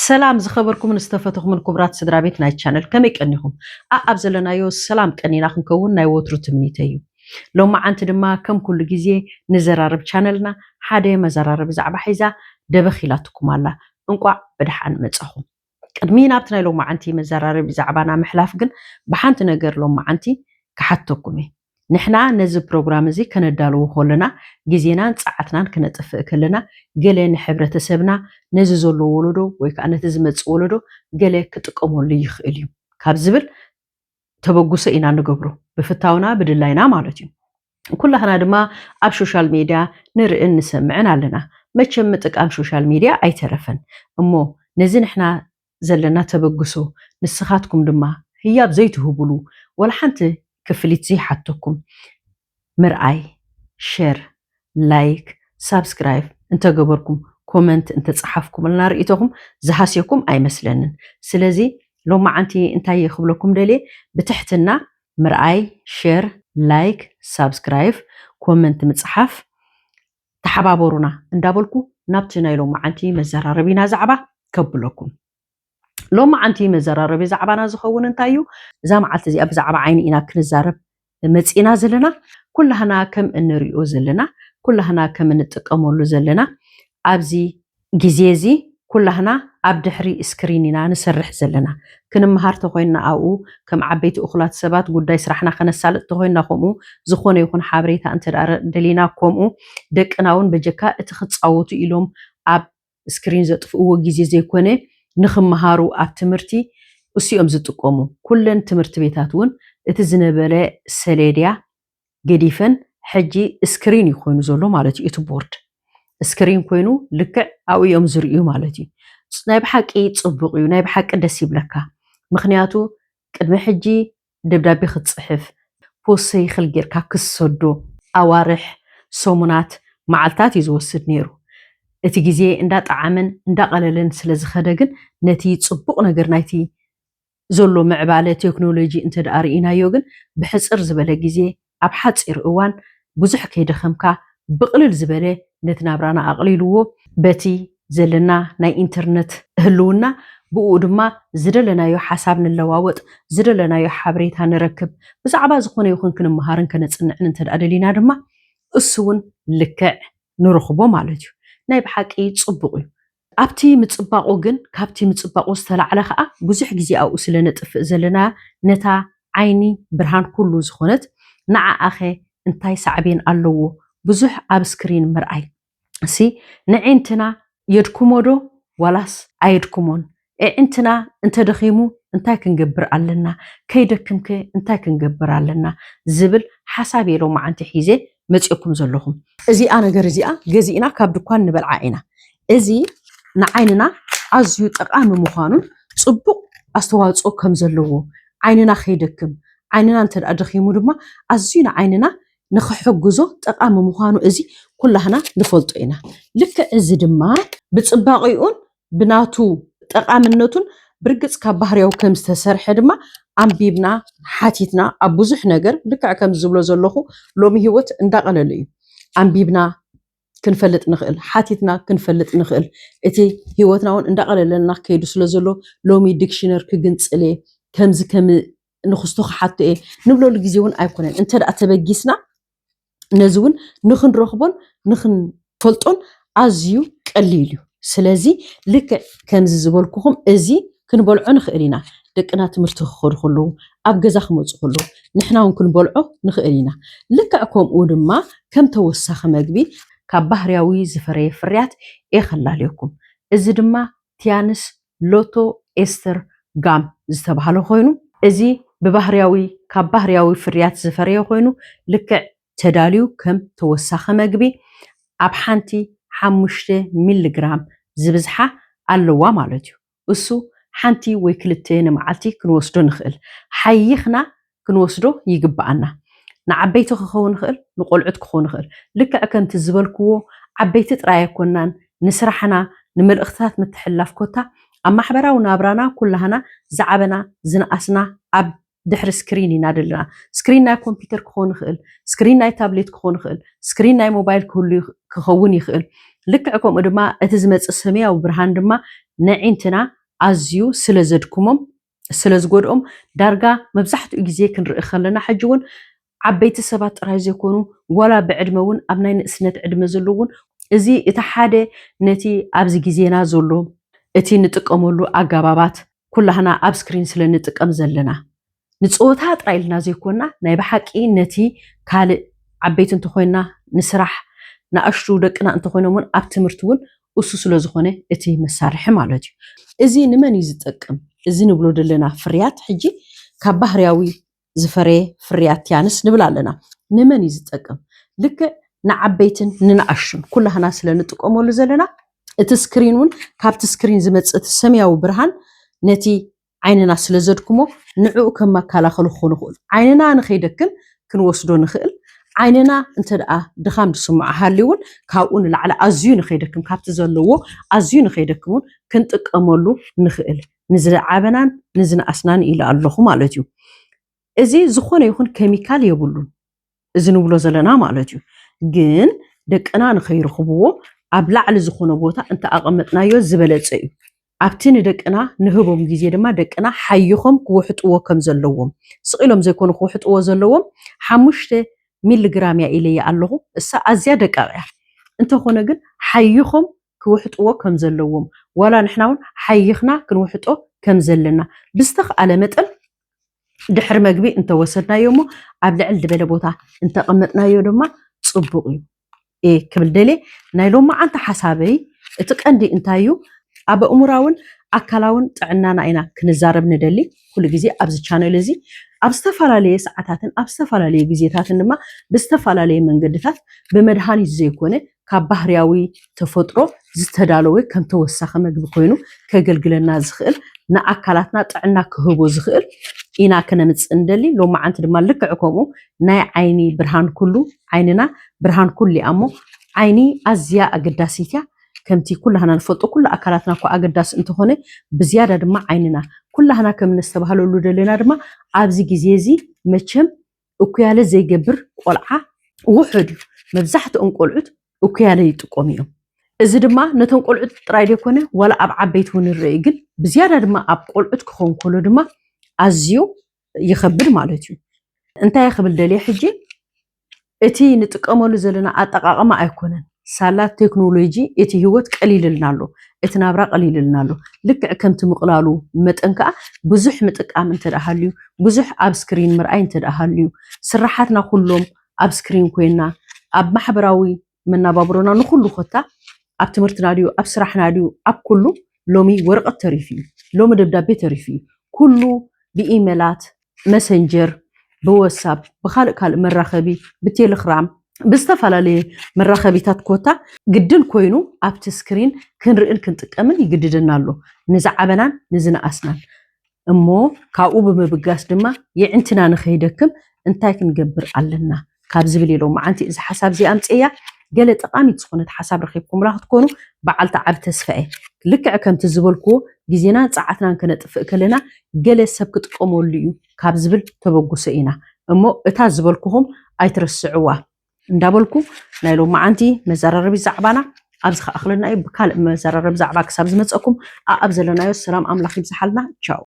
ሰላም ዝኸበርኩምን ዝተፈተኹምን ክቡራት ስድራ ቤት ናይ ቻነል፣ ከመይ ቀኒኹም? ኣኣብ ዘለናዮ ሰላም ቀኒና ክንከውን ናይ ወትሩ ትምኒተይ እዩ። ሎማዓንቲ ድማ ከም ኩሉ ግዜ ንዘራርብ ቻነልና ሓደ መዘራረቢ ዛዕባ ሒዛ ደበኽ ኢላትኩም ኣላ። እንቋዕ ብደሓን መጻኹም። ቅድሚ ናብቲ ናይ ሎማዓንቲ መዘራረቢ ዛዕባና ምሕላፍ ግን ብሓንቲ ነገር ሎማዓንቲ ክሓተኩም እየ። ንሕና ነዚ ፕሮግራም እዚ ከነዳልዎ ከለና ግዜናን ጸዓትናን ክነጥፍእ ከለና ገለ ንሕብረተሰብና ነዚ ዘሎ ወለዶ ወይ ከዓ ነቲ ዝመጽእ ወለዶ ገለ ክጥቀመሉ ይኽእል እዩ ካብ ዝብል ተበግሶ ኢና ንገብሮ፣ ብፍታውና ብድላይና ማለት እዩ። ኩላህና ድማ ኣብ ሶሻል ሜድያ ንርእን ንሰምዕን ኣለና። መቸም ምጥቃም ሶሻል ሜድያ ኣይተረፈን። እሞ ነዚ ንሕና ዘለና ተበግሶ ንስኻትኩም ድማ ህያብ ዘይትህቡሉ ወላ ሓንቲ ክፍሊት ዘይሓተኩም ምርኣይ፣ ሸር፣ ላይክ፣ ሳብስክራይብ እንተገበርኩም፣ ኮመንት እንተጸሓፍኩምልና ርእይቶኹም ዝሃስየኩም ኣይመስለንን። ስለዚ ሎማዓንቲ እንታይ እየ ክብለኩም ደልየ፣ ብትሕትና ምርኣይ፣ ሸር፣ ላይክ፣ ሳብስክራይብ፣ ኮመንት ምጽሓፍ ተሓባበሩና እንዳበልኩ ናብቲ ናይ ሎማዓንቲ መዘራረቢና ዛዕባ ከብለኩም። ሎማዓንቲ መዘራረቢ ዛዕባና ዝኸውን እንታይ እዩ? እዛ መዓልቲ እዚኣ ብዛዕባ ዓይኒ ኢና ክንዛረብ መጺእና ዘለና። ኩላህና ከም እንሪኦ ዘለና፣ ኩላህና ከም እንጥቀመሉ ዘለና፣ ኣብዚ ግዜ እዚ ኩላህና ኣብ ድሕሪ ስክሪን ኢና ንሰርሕ ዘለና። ክንመሃር ተኾይንና ኣብኡ፣ ከም ዓበይቲ እኹላት ሰባት ጉዳይ ስራሕና ከነሳልጥ ተኾይንና ከምኡ፣ ዝኾነ ይኹን ሓበሬታ እንተ ደኣ ደሊና ከምኡ፣ ደቅና እውን በጀካ እቲ ክጻወቱ ኢሎም ኣብ ስክሪን ዘጥፍእዎ ግዜ ዘይኮነ፣ ንኽመሃሩ ኣብ ትምህርቲ እሱ እዮም ዝጥቀሙ። ኩለን ትምህርቲ ቤታት እውን እቲ ዝነበረ ሰሌድያ ገዲፈን ሕጂ ስክሪን እዩ ኮይኑ ዘሎ ማለት እዩ። እቲ ቦርድ ስክሪን ኮይኑ ልክዕ ኣብኡ እዮም ዝርእዩ ማለት እዩ። ናይ ብሓቂ ጽቡቕ እዩ፣ ናይ ብሓቂ ደስ ይብለካ። ምኽንያቱ ቅድሚ ሕጂ ደብዳቤ ክትጽሕፍ፣ ፖስት ሰይክል ጌርካ ክትሰዶ ኣዋርሕ፣ ሰሙናት፣ መዓልታት እዩ ዝወስድ ነይሩ። እቲ ግዜ እንዳጠዓመን እንዳቐለለን ስለ ዝኸደ ግን ነቲ ጽቡቕ ነገር ናይቲ ዘሎ ምዕባለ ቴክኖሎጂ እንተ ደኣ ርኢናዮ ግን ብሕጽር ዝበለ ግዜ ኣብ ሓጺር እዋን ብዙሕ ከይደኸምካ ብቕልል ዝበለ ነቲ ናብራና ኣቕሊልዎ በቲ ዘለና ናይ ኢንተርነት ህልውና ብኡ ድማ ዝደለናዮ ሓሳብ ንለዋወጥ ዝደለናዮ ሓበሬታ ንረክብ ብዛዕባ ዝኾነ ይኹን ክንመሃርን ከነጽንዕን እንተ ደኣ ደሊና ድማ እሱ እውን ልክዕ ንረኽቦ ማለት እዩ። ናይ ብሓቂ ጽቡቕ እዩ። ኣብቲ ምጽባቑ ግን ካብቲ ምጽባቑ ዝተላዕለ ከዓ ብዙሕ ግዜ ኣብኡ ስለ ነጥፍእ ዘለና ነታ ዓይኒ ብርሃን ኩሉ ዝኾነት ንዓኣኸ እንታይ ሳዕቤን ኣለዎ ብዙሕ ኣብ ስክሪን ምርኣይ? እሲ ንዒንትና የድክሞ ዶ ዋላስ ኣየድክሞን? ኣዒንትና እንተደኺሙ እንታይ ክንገብር ኣለና? ከይደክምከ እንታይ ክንገብር ኣለና? ዝብል ሓሳብ እየ ሎማዓንቲ ሒዘ መፂኦኩም ዘለኹም። እዚኣ ነገር እዚኣ ገዚእና ካብ ድኳን ንበልዓ ኢና። እዚ ንዓይንና ኣዝዩ ጠቓሚ ምዃኑን ፅቡቕ ኣስተዋፅኦ ከም ዘለዎ ዓይንና ከይደክም ዓይንና እንተ ደኣ ደኺሙ ድማ ኣዝዩ ንዓይንና ንኽሕግዞ ጠቓሚ ምዃኑ እዚ ኩላህና ንፈልጦ ኢና። ልክዕ እዚ ድማ ብፅባቕኡን ብናቱ ጠቓምነቱን ብርግፅ ካብ ባህርያዊ ከም ዝተሰርሐ ድማ ኣንቢብና ሓቲትና ኣብ ብዙሕ ነገር ልክዕ ከም ዝብሎ ዘለኹ ሎሚ ህይወት እንዳቐለለ እዩ። ኣንቢብና ክንፈልጥ ንኽእል፣ ሓቲትና ክንፈልጥ ንኽእል። እቲ ህይወትና እውን እንዳቐለለልና ክከይዱ ስለ ዘሎ ሎሚ ዲክሽነር ክግንፅል እየ፣ ከምዚ ከም ንኽስቶ ክሓቶ እየ ንብለሉ ግዜ እውን ኣይኮነን። እንተ ደኣ ተበጊስና ነዚ እውን ንኽንረኽቦን ንኽንፈልጦን ኣዝዩ ቀሊል እዩ። ስለዚ ልክዕ ከምዚ ዝበልኩኹም እዚ ክንበልዖ ንኽእል ኢና። ደቅና ትምህርቲ ክኸዱ ከለዉ ኣብ ገዛ ክመፁ ከለዉ ንሕና እውን ክንበልዖ ንኽእል ኢና። ልክዕ ከምኡ ድማ ከም ተወሳኺ መግቢ ካብ ባህርያዊ ዝፈረየ ፍርያት እየ ከላልየኩም። እዚ ድማ ቲያንስ ሎቶ ኤስተር ጋም ዝተባህለ ኮይኑ እዚ ብባህርያዊ ካብ ባህርያዊ ፍርያት ዝፈረየ ኮይኑ ልክዕ ተዳልዩ ከም ተወሳኺ መግቢ ኣብ ሓንቲ ሓሙሽተ ሚሊግራም ዝብዝሓ ኣለዋ ማለት እዩ። እሱ ሓንቲ ወይ ክልተ ንመዓልቲ ክንወስዶ ንኽእል። ሓይኽና ክንወስዶ ይግብኣና። ንዓበይቲ ክኸውን ይኽእል፣ ንቆልዑት ክኸውን ይኽእል። ልክዕ ከምቲ ዝበልክዎ ዓበይቲ ጥራይ ኣይኮናን፣ ንስራሕና፣ ንመልእኽትታት ምትሕልላፍ ኮታ ኣብ ማሕበራዊ ናብራና ኩላህና ዝዓበና ዝነኣስና ኣብ ድሕሪ ስክሪን ኢና ዘለና። ስክሪን ናይ ኮምፒውተር ክኸውን ይኽእል፣ ስክሪን ናይ ታብሌት ክኸውን ይኽእል፣ ስክሪን ናይ ሞባይል ክህሉ ይኽ- ክኸውን ይኽእል። ልክዕ ከምኡ ድማ እቲ ዝመጽእ ሰማያዊ ብርሃን ድማ ነዒንትና ኣዝዩ ስለ ዘድክሞም ስለ ዝጎድኦም ዳርጋ መብዛሕትኡ ግዜ ክንርኢ ከለና ሕጂ እውን ዓበይቲ ሰባት ጥራይ ዘይኮኑ ዋላ ብዕድመ እውን ኣብ ናይ ንእስነት ዕድመ ዘለዉ እውን እዚ እቲ ሓደ ነቲ ኣብዚ ግዜና ዘሎ እቲ ንጥቀመሉ ኣጋባባት ኩላህና ኣብ ስክሪን ስለ ንጥቀም ዘለና ንፀወታ ጥራይ ኢልና ዘይኮንና ናይ ብሓቂ ነቲ ካልእ ዓበይቲ እንተኮይንና ንስራሕ ንኣሽቱ ደቅና እንተኮይኖም እውን ኣብ ትምህርቲ እውን እሱ ስለ ዝኾነ እቲ መሳርሒ ማለት እዩ። እዚ ንመን እዩ ዝጠቅም? እዚ ንብሎ ዘለና ፍርያት ሕጂ ካብ ባህርያዊ ዝፈረየ ፍርያት ያንስ ንብል ኣለና። ንመን እዩ ዝጠቅም? ልክዕ ንዓበይትን ንንኣሽቱን ኩላህና ስለ ንጥቀመሉ ዘለና እቲ ስክሪን እውን ካብቲ ስክሪን ዝመፅእ እቲ ሰማያዊ ብርሃን ነቲ ዓይንና ስለ ዘድክሞ ንዕኡ ከም መከላኸሊ ክኾኑ ይኽእሉ። ዓይንና ንኸይደክም ክንወስዶ ንኽእል። ዓይንና እንተ ደኣ ድኻም ዝስምዖ ሃልዩ እውን ካብኡ ንላዕሊ ኣዝዩ ንኸይደክም ካብቲ ዘለዎ ኣዝዩ ንኸይደክም እውን ክንጥቀመሉ ንኽእል። ንዝዓበናን ንዝነኣስናን ኢለ ኣለኹ ማለት እዩ። እዚ ዝኾነ ይኹን ኬሚካል የብሉን። እዚ ንብሎ ዘለና ማለት እዩ። ግን ደቅና ንኸይረኽብዎ ኣብ ላዕሊ ዝኾነ ቦታ እንተኣቐመጥናዮ ዝበለጸ እዩ። ኣብቲ ንደቅና ንህቦም ግዜ ድማ ደቅና ሓይኾም ክውሕጥዎ ከም ዘለዎም ስቕ ኢሎም ዘይኮኑ ክውሕጥዎ ዘለዎም ሓሙሽተ ሚሊግራም እያ ኢለያ ኣለኹ። እሳ ኣዝያ ደቃቕ እያ። እንተኾነ ግን ሓይኾም ክውሕጥዎ ከም ዘለዎም ዋላ ንሕና እውን ሓይኽና ክንውሕጦ ከም ዘለና ብዝተኽኣለ መጠን ድሕሪ መግቢ እንተወሰድናዮ እሞ ኣብ ልዕል ዝበለ ቦታ እንተቐመጥናዮ ድማ ፅቡቕ እዩ። እየ ክብል ደልየ ናይ ሎማዓንቲ ሓሳበይ እቲ ቀንዲ እንታይ እዩ ኣብ ኣእምራውን ኣካላውን ጥዕናና ኢና ክንዛረብ ንደሊ ኩሉ ግዜ ኣብዚ ቻነል እዚ ኣብ ዝተፈላለየ ሰዓታትን ኣብ ዝተፈላለየ ግዜታትን ድማ ብዝተፈላለየ መንገድታት ብመድሃኒት ዘይኮነ ካብ ባህርያዊ ተፈጥሮ ዝተዳለወ ከም ተወሳኺ መግቢ ኮይኑ ከገልግለና ዝኽእል ንኣካላትና ጥዕና ክህቦ ዝኽእል ኢና ክነምፅእ እንደሊ። ሎማዓንቲ ድማ ልክዕ ከምኡ ናይ ዓይኒ ብርሃን ኩሉ ዓይንና ብርሃን ኩሉ እያ እሞ ዓይኒ ኣዝያ ኣገዳሲት እያ። ከምቲ ኩላህና ንፈልጦ ኩሉ ኣካላትና እኳ ኣገዳሲ እንተኾነ ብዝያዳ ድማ ዓይንና ኩላህና ከም ነስተባህለሉ ደለና ድማ ኣብዚ ግዜ እዚ መቸም እኩያለ ዘይገብር ቆልዓ ውሑድ እዩ። መብዛሕትኦም ቆልዑት እኩያለ ይጥቀሙ እዮም። እዚ ድማ ነቶም ቆልዑት ጥራይ ዘይኮነ ዋላ ኣብ ዓበይቲ እውን ንርኢ ግን ብዝያዳ ድማ ኣብ ቆልዑት ክኸውን ከሎ ድማ ኣዝዩ ይኸብድ ማለት እዩ። እንታይ ክብል ደልየ ሕጂ እቲ ንጥቀመሉ ዘለና ኣጠቃቅማ ኣይኮነን ሳላ ቴክኖሎጂ እቲ ህይወት ቀሊልልና ኣሎ እቲ ናብራ ቀሊልልና ኣሎ ልክዕ ከምቲ ምቅላሉ መጠን ከዓ ብዙሕ ምጥቃም እንተ ሃልዩ ብዙሕ ኣብ ስክሪን ምርኣይ እንተ ሃልዩ ስራሓትና ኩሎም ኣብ ስክሪን ኮይና ኣብ ማሕበራዊ መናባብሮና ንኩሉ ኮታ ኣብ ትምህርትና ድዩ ኣብ ስራሕና ድዩ ኣብ ኩሉ ሎሚ ወረቀት ተሪፉ እዩ ሎሚ ደብዳቤ ተሪፉ እዩ ኩሉ ብኢመላት መሰንጀር ብወሳብ ብካልእ ካልእ መራኸቢ ብቴሌክራም ብዝተፈላለየ መራኸቢታት ኮታ ግድን ኮይኑ ኣብቲ ስክሪን ክንርእን ክንጥቀምን ይግድደና ኣሎ ንዝዓበናን ንዝነኣስናን እሞ ካብኡ ብምብጋስ ድማ የዕንትና ንኸይደክም እንታይ ክንገብር ኣለና ካብ ዝብል ኢሎም መዓንቲ እዚ ሓሳብ እዚ ኣምፅእያ ገለ ጠቃሚት ዝኾነት ሓሳብ ረኪብኩምላ ክትኮኑ በዓልቲ ዓብ ተስፋ እየ ልክዕ ከምቲ ዝበልክዎ ግዜናን ፀዓትናን ከነጥፍእ ከለና ገለ ሰብ ክጥቀመሉ እዩ ካብ ዝብል ተበጉሰ ኢና እሞ እታ ዝበልኩኹም ኣይትረስዕዋ እንዳበልኩ ናይ ሎማዓንቲ መዘራረቢ ዛዕባና ኣብዚ ከኣኽለና እዩ ብካልእ መዘራረቢ ዛዕባ ክሳብ ዝመፀኩም ኣኣብ ዘለናዮ ሰላም ኣምላኽ ይብዝሓልና ቻው